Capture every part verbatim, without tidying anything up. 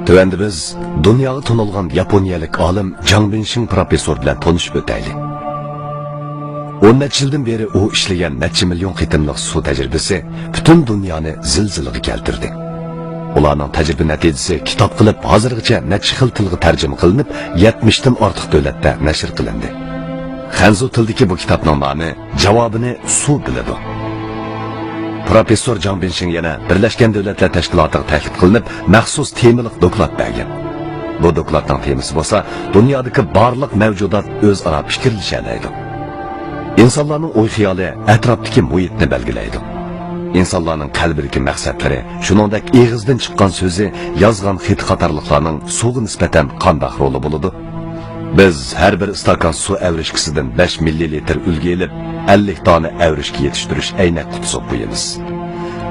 تۆۋەندە بىز دۇنياغا تونۇلغان ياپونىيەلىك ئالىم جاڭ بىنشىڭ پروفېسسور بىلەن تونۇشۇپ ئۆتەيلى. ئون نەچچە يىلدىن بېرى ئۇ ئىشلىگەن نەچچە مىليون قېتىملىق سۇ تەجرىبىسى پۈتۈن دۇنيانى زىلزىلىگە كەلتۈردى. ئۇلارنىڭ تەجرىبە نەتىجىسى كىتاب قىلىپ، ھازىرغىچە نەچچە خىل تىلغا تەرجىمە قىلىنىپ، يەتمىشتىن ئارتۇق دۆلەتتە نەشر قىلىندى. خەنزۇ تىلدىكى بۇ كىتابنىڭ نامى جاۋابىنى سۇ بىلىدۇ. پروفېسسور جاڭ بىنشىڭ يەنە بىرلەشكەن دۆلەتلەر تەشكىلاتىغا تەكلىپ قىلىنىپ، مەخسۇس تېمىلىق دوكلات بەرگەن. بۇ دوكلاتنىڭ تېمىسى بولسا، دۇنيادىكى بارلىق مەۋجۇدات ئۆزئارا پىكىرلىشەلەيدۇ. ئىنسانلارنىڭ ئوي-خىيالى ئەتراپتىكى مۇھىتنى بەلگىلەيدۇ. ئىنسانلارنىڭ قەلبىدىكى مەقسەتلىرى، شۇنىڭدەك ئېغىزدىن چىققان سۆزى، يازغان خېتى قاتارلىقلارنىڭ سۇغا نىسبەتەن قانداق رولى بولىدۇ؟ بىز ھەر بىر ئىستاكان سۇ ئەۋرىشكىسىدىن بەش مىللىلىتىر ئۈلگە ئېلىپ، ئەللىك دانە ئەۋرىشكە يېتىشتۈرۈش ئەينەك قۇتىسىغا قۇيىمىز.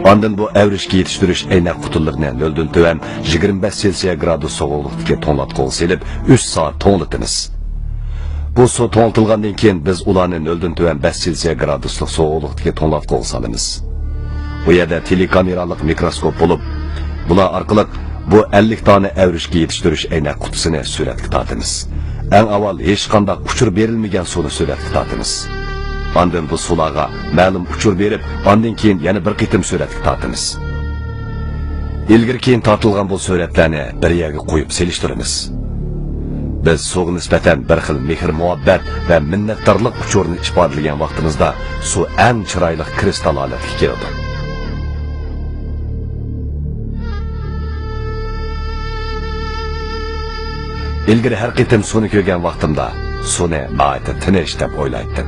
ئاندىن بۇ ئەۋرىشكە يېتىشتۈرۈش ئەينەك قۇتىلىرىنى نۆلدىن تۆۋەن يىگىرمە بەش سېلسىيە گرادۇس سوغۇقلۇقتىكى توڭلاتقۇغا سېلىپ، ئۈچ سائەت توڭلىتىمىز. بۇ سۇ توڭلىتىلغاندىن كېيىن، بىز ئۇلارنى نۆلدىن تۆۋەن بەش سېلسىيە گرادۇسلۇق سوغۇقلۇقتىكى توڭلاتقۇغا سالىمىز. بۇ يەردە تېلېكامېرالىق مىكروسكوپ بولۇپ، بۇلار ئارقىلىق بۇ ئەللىك دانە ئەۋرىشكە يېتىشتۈرۈش ئەينەك قۇتىسىنى سۈرەتكە تارتىمىز. ئەڭ ئاۋۋال ھېچقانداق ئۇچۇر بېرىلمىگەن سۇنى سۈرەتكە تارتىمىز. ئاندىن بۇ سۇلارغا مەلۇم ئۇچۇر بېرىپ، ئاندىن كېيىن يەنە بىر قېتىم سۈرەتكە تارتىمىز. ئىلگىرى-كېيىن تارتىلغان بۇ سۈرەتلەرنى بىر يەرگە قويۇپ سېلىشتۇرىمىز. بىز سۇغا نىسبەتەن بىر خىل مېھىر-مۇھەببەت ۋە مىننەتدارلىق ئۇچۇرىنى ئىپادىلىگەن ۋاقتىمىزدا، سۇ ئەڭ چىرايلىق كرىستال ھالەتكە كېلىدۇ. ئىلگىرى ھەر قېتىم سۇنى كۆرگەن ۋاقتىمدا، سۇنى ناھايىتى تىنچ دەپ ئويلايتتىم.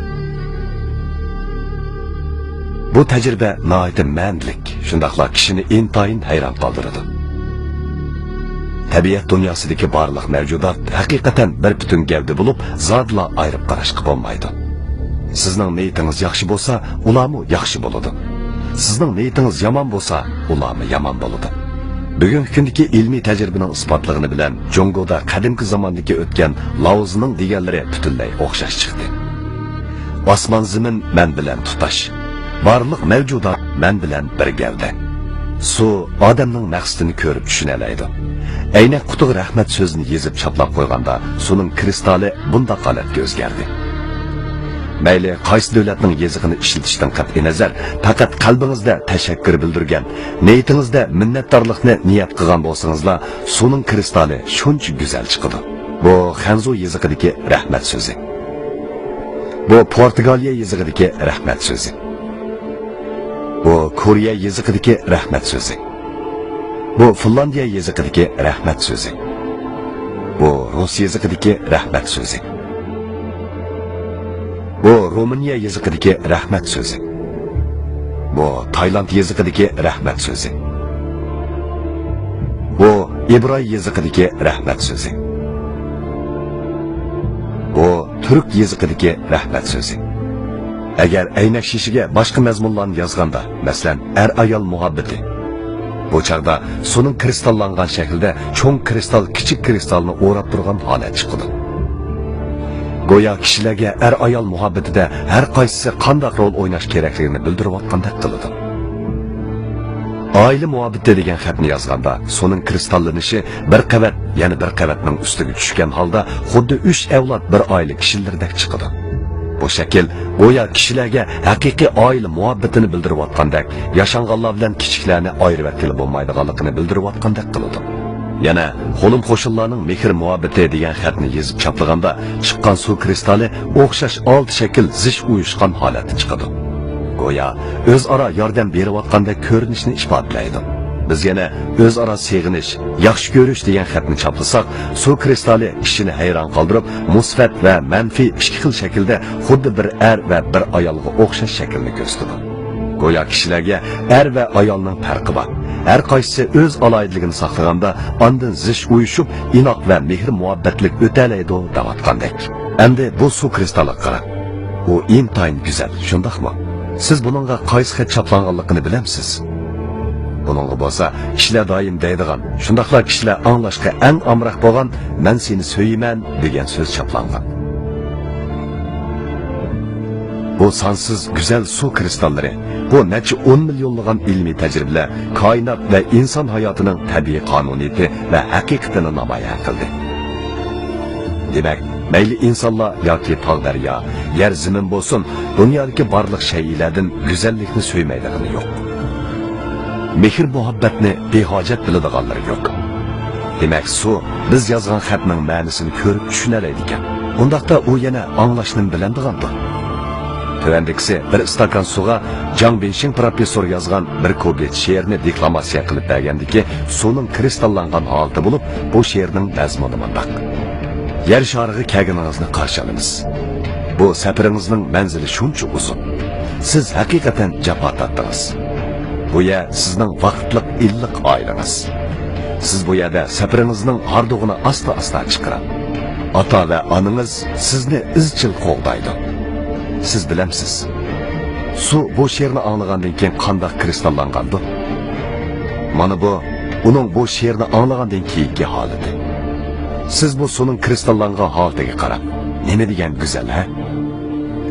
بۇ تەجرىبە ناھايىتى مەنىلىك، شۇنداقلا كىشىنى ئىنتايىن ھەيران قالدۇرىدۇ. تەبىئەت دۇنياسىدىكى بارلىق مەۋجۇدات ھەقىقەتەن بىر پۈتۈن گەۋدە بولۇپ، زادىلا ئايرىپ قاراشقا بولمايدۇ. سىزنىڭ نىيىتىڭىز ياخشى بولسا، ئۇلارمۇ ياخشى بولىدۇ. سىزنىڭ نىيىتىڭىز يامان بولسا، ئۇلارمۇ يامان بولىدۇ. بۈگۈنكى كۈندىكى ئىلمىي تەجرىبىنىڭ ئىسپاتلىغىنى بىلەن، جۇڭگودا قەدىمكى زاماندىكى ئۆتكەن لاۋزىنىڭ دېگەنلىرى پۈتۈنلەي ئوخشاش چىقتى. ئاسمان زېمىن مەن بىلەن تۇتاش. بارلىق مەۋجۇدات مەن بىلەن بىر گەۋدە. سۇ ئادەمنىڭ مەقسىتىنى كۆرۈپ چۈشىنەلەيدۇ. ئەينەك قۇتىغا رەھمەت سۆزىنى يېزىپ چاپلاپ قويغاندا، سۇنىڭ كرىستالى بۇنداق ھالەتكە ئۆزگەردى. مەيلى قايسى دۆلەتنىڭ يېزىقىنى ئىشلىتىشتىن قەتئىينەزەر، پەقەت قەلبىڭىزدە تەشەككۈر بىلدۈرگەن، نىيىتىڭىزدە مىننەتدارلىقنى نىيەت قىلغان بولسىڭىزلا، سۇنىڭ كرىستالى شۇنچە گۈزەل چىقىدۇ. بۇ خەنزۇ يېزىقىدىكى رەھمەت سۆزى. بۇ پورتۇگالىيە يېزىقىدىكى رەھمەت سۆزى. بۇ كورېيە يېزىقىدىكى رەھمەت سۆزى. بۇ فىنلاندىيە يېزىقىدىكى رەھمەت سۆزى. بۇ رۇس يېزىقىدىكى رەھمەت سۆزى. بۇ رومىنىيە يېزىقىدىكى رەھمەت سۆزى. بۇ تايلاند يېزىقىدىكى رەھمەت سۆزى. بۇ ئىبراي يېزىقىدىكى رەھمەت سۆزى. بۇ تۈرك يېزىقىدىكى رەھمەت سۆزى. ئەگەر ئەينەك شېشىگە باشقا مەزمۇنلارنى يازغاندا، مەسىلەن، ئەر-ئايال مۇھەببىتى، بۇ چاغدا سۇنىڭ كرىستاللانغان شەكلىدە چوڭ كرىستال كىچىك كرىستالنى ئوراپ تۇرغان ھالەت چىقىدۇ. گويا كىشىلەرگە ئەر-ئايال مۇھەببىتىدە ھەر قايسىسى قانداق رول ئويناش كېرەكلىكىنى بىلدۈرۈۋاتقاندەك قىلىدۇ. ئائىلە مۇھەببىتى دېگەن خەتنى يازغاندا، سۇنىڭ كرىستاللىنىشى بىر قەۋەت يەنە بىر قەۋەتنىڭ ئۈستىگە چۈشكەن ھالدا خۇددى ئۈچ ئەۋلاد بىر ئائىلە كىشىلىرىدەك چىقىدۇ. بۇ شەكىل گويا كىشىلەرگە ھەقىقىي ئائىلە مۇھەببىتىنى بىلدۈرۈۋاتقاندەك، ياشانغانلار بىلەن كىچىكلەرنى ئايرىۋەتكىلى بولمايدىغانلىقىنى بىلدۈرۈۋاتقاندەك قىلىدۇ. يەنە خولۇم قوشۇنلارنىڭ مېھىر مۇھەببىتى دېگەن خەتنى يېزىپ چاپلىغاندا، چىققان سۇ كرىستالى ئوخشاش ئالتە شەكىل زىچ ئۇيۇشقان ھالەتتە چىقىدۇ. گويا ئۆزئارا ياردەم بېرىۋاتقاندەك كۆرۈنۈشنى ئىپادىلەيدۇ. بىز يەنە ئۆزئارا سېغىنىش، ياخشى كۆرۈش دېگەن خەتنى چاپلىساق، سۇ كرىستالى كىشىنى ھەيران قالدۇرۇپ، مۇسبەت ۋە مەنپىي ئىككى خىل شەكىلدە خۇددى بىر ئەر ۋە بىر ئايالغا ئوخشاش شەكىلنى كۆرسىتىدۇ. گويا كىشىلەرگە ئەر ۋە ئايالنىڭ پەرقى بار. ھەر قايسىسى ئۆز ئالاھىدىلىكىنى ساقلىغاندا، ئاندىن زىچ ئۇيۇشۇپ، ئىناق ۋە مېھىر-مۇھەببەتلىك ئۆتەلەيدۇ، دەۋاتقاندەك. ئەمدى بۇ سۇ كرىستالىغا قاراڭ. ئۇ ئىنتايىن گۈزەل، شۇنداقمۇ؟ سىز بۇنىڭغا قايسى خەت چاپلانغانلىقىنى بىلەمسىز؟ بۇنىڭغا بولسا كىشىلەر دائىم دەيدىغان، شۇنداقلا كىشىلەر ئاڭلاشقا ئەڭ ئامراق بولغان «مەن سېنى سۆيىمەن» دېگەن سۆز چاپلانغان. بۇ سانسىز گۈزەل سۇ كرىستاللىرى، بۇ نەچچە ئون مىليونلىغان ئىلمىي تەجرىبىلەر كائىنات ۋە ئىنسان ھاياتىنىڭ تەبىئىي قانۇنىيىتى ۋە ھەقىقىتىنى نامايان قىلدى. دېمەك، مەيلى ئىنسانلار ياكى تاغ-دەريا، يەر-زېمىن بولسۇن، دۇنيادىكى بارلىق شەيئىلەردىن گۈزەللىكنى سۆيمەيدىغىنى يوق. مېھىر-مۇھەببەتنى بىھاجەت بىلىدىغانلىرى يوق. دېمەك، سۇ بىز يازغان خەتنىڭ مەنىسىنى كۆرۈپ چۈشىنەلەيدىكەن. ئۇنداقتا ئۇ يەنە ئاڭلاشنىمۇ بىلەمدىغاندۇ؟ تۆۋەندىكىسى بىر ئىستاكان سۇغا جاڭ بىنشىڭ پروفېسسور يازغان بىر كۇبلېت شېئىرنى دېكلاماتسىيە قىلىپ بەرگەندىكى سۇنىڭ كرىستاللانغان ھالىتى بولۇپ، بۇ شېئىرنىڭ مەزمۇنى مۇنداق: يەر شارىغا كەلگىنىڭىزنى قارشى ئالىمىز. بۇ سەپىرىڭىزنىڭ مەنزىلى شۇنچە ئۇزۇن. سىز ھەقىقەتەن جاپا تارتتىڭىز. بۇ يەر سىزنىڭ ۋاقىتلىق ئىللىق ئائىلىڭىز. سىز بۇ يەردە سەپىرىڭىزنىڭ ھاردۇقىنى ئاستا-ئاستا چىقىرىڭ. ئاتا ۋە ئانىڭىز سىزنى ئىزچىل قوغدايدۇ. سىز بىلەمسىز، سۇ بۇ شېئىرنى ئاڭلىغاندىن كېيىن قانداق كرىستاللانغاندۇ؟ مانا بۇ ئۇنىڭ بۇ شېئىرنى ئاڭلىغاندىن كېيىنكى ھالىتى. سىز بۇ سۇنىڭ كرىستاللانغان ھالىتىگە قاراپ، نېمە دېگەن گۈزەل، ھە؟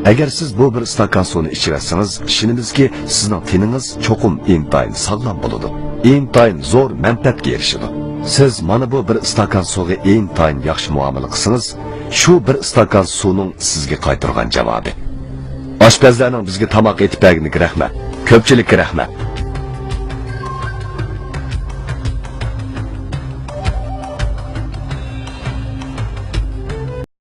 ئەگەر سىز بۇ بىر ئىستاكان سۇنى ئىچىۋەتسىڭىز، ئىشىنىمىزكى، سىزنىڭ تېنىڭىز چوقۇم ئىنتايىن ساغلام بولىدۇ، ئىنتايىن زور مەنپەئەتكە ئېرىشىدۇ. سىز مانا بۇ بىر ئىستاكان سۇغا ئىنتايىن ياخشى مۇئامىلە قىلسىڭىز، شۇ بىر ئىستاكان سۇنىڭ سىزگە قايتۇرغان جاۋابى. ئاشپەزلەرنىڭ بىزگە تاماق ئېتىپ بەرگىنىگە رەھمەت. كۆپچىلىككە رەھمەت.